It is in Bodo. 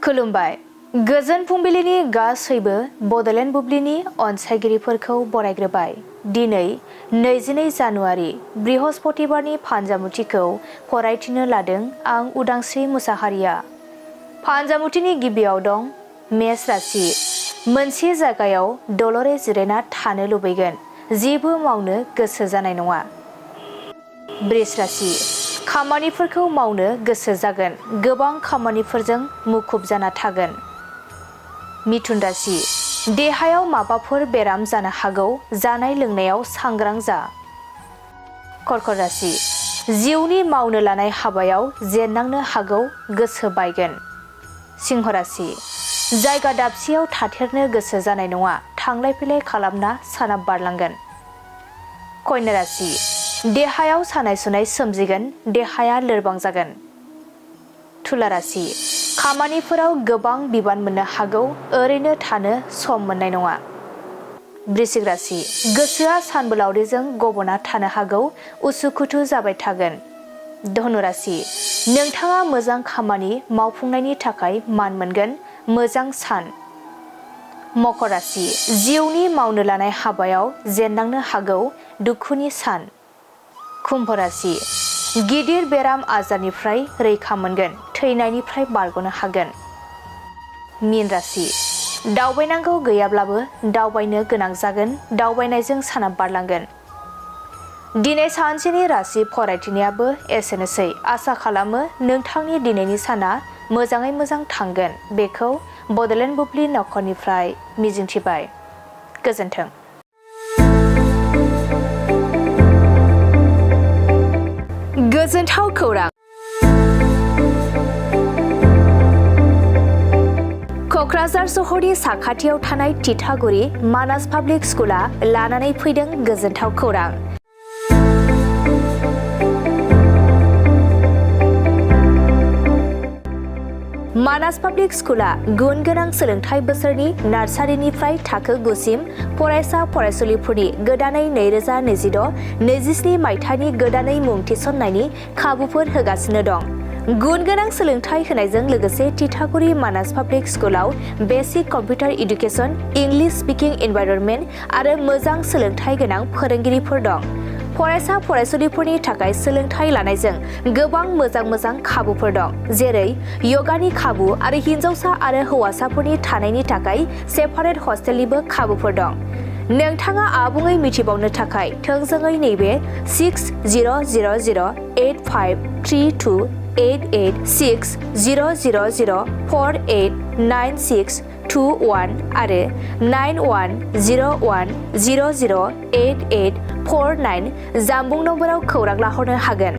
खुलुमबाय। गोजोन फुंबिलिनि गासैबो बड'लेण्ड बुब्लिनि अनसायगिरिफोरखौ बरायग्रोबाय। दिनै 22 जानुवारि बृहस्पतिबारनि फान्जामुथिखौ फरायथिनो लादों आं उदांस्रि मुसाहारिया। फान्जामुथिनि गिबियाव दं मेष राशि। मोनसे जायगायाव दलरै जिरायना थानो लुबैगोन, जेबो मावनो गोसो जानाय नङा। बृष राशि। खामानिफोरखौ मावनो गोसो जागोन, गोबां खामानिफोरजों मुखुब जाना थागोन। मिथुन राशि। देहायाव माबाफोर बेराम जानो हागौ, जानाय लोंनायाव सांग्रां जा। कर्कट राशि। जिउनि मावनो लानाय हाबायाव जेननांनो हागौ, गोसो बायगोन। सिंह राशि। जायगा दाबसेयाव थाथेरनो गोसो जानाय नङा, थांलाय फैलाय खालामना साना बारलांगोन। कन्या राशि। देहायाव सानाय सुनाय सोमजिगोन, देहाया लोरबां जागोन। तुला राशि। खामानिफोराव गोबां बिबान मोननो हागौ, ओरैनो थानो सम मोननाय नङा। वृश्चिक राशि। गोसोआ सानबोलावरिजों गबना थानो हागौ, उसुखुथु जाबाय थागोन। धनु राशि। नोंथाङा मोजां खामानि मावफुंनायनि थाखाय मान मोनगोन, मोजां सान। मकर राशि। जिउनि मावनो लानाय हाबायाव जेननांनो हागौ, दुखुनि सान। कुम्भ राशि। गिदिर बेराम आजारनिफ्राय रैखा मोनगोन, थैनायनिफ्राय बारग'नो हागोन। मीन राशि। दावबायनांगौ गैयाब्लाबो दावबायनो गोनां जागोन, दावबायनायजों साना बारलांगोन। दिनै सानसेनि राशि फरायथिनायाबो एसेनोसै। आसा खालामो नोंथांनि दिनैनि साना मोजाङै मोजां थांगोन, बेखौ बड'लेण्ड बुब्लि नखरनिफ्राय मिजिंथिबाय। गोजोन्थों। गोजोनथाव खौरां। क'क्राझार सहरनि साखाथियाव थानाय तितागुरि मानास पाब्लिक स्कुला लानानै फैदों गोजोनथाव खौरां। मानास पाब्लिक स्कुला गुन गोनां सोलोंथाइ बोसोरनि नार्सारिनिफ्राय थाखो 9 सिम फरायसा फरायसुलिफोरनि गोदानै 2026-27 मायथाइनि गोदानै मुं थिसननायनि खाबुफोर होगासिनो दं। गुन गोनां सोलोंथाइ होनायजों लोगोसे तितागुरि मानास पाब्लिक स्कुलाव basic computer education, English speaking environment आरो मोजां सोलोंथाइ गोनां फोरोंगिरिफोर दं। फरायसा फरायसुलिफोरनि थाखाय सोलोंथाइ लानायजों गोबां मोजां खाबुफोर दं, जेरै यगानि खाबु आरो हिन्जावसा आरो हौवासाफोरनि थानायनि थाखाय सेपारेट हस्टेलनिबो खाबुफोर दं। नोंथाङा आबुङै मिथिबावनो थाखाय थोंजोङै नैबे 60008532886000489621 आरो 9101008849 जानबुं नम्बराव खौरां लाहरनो हागोन।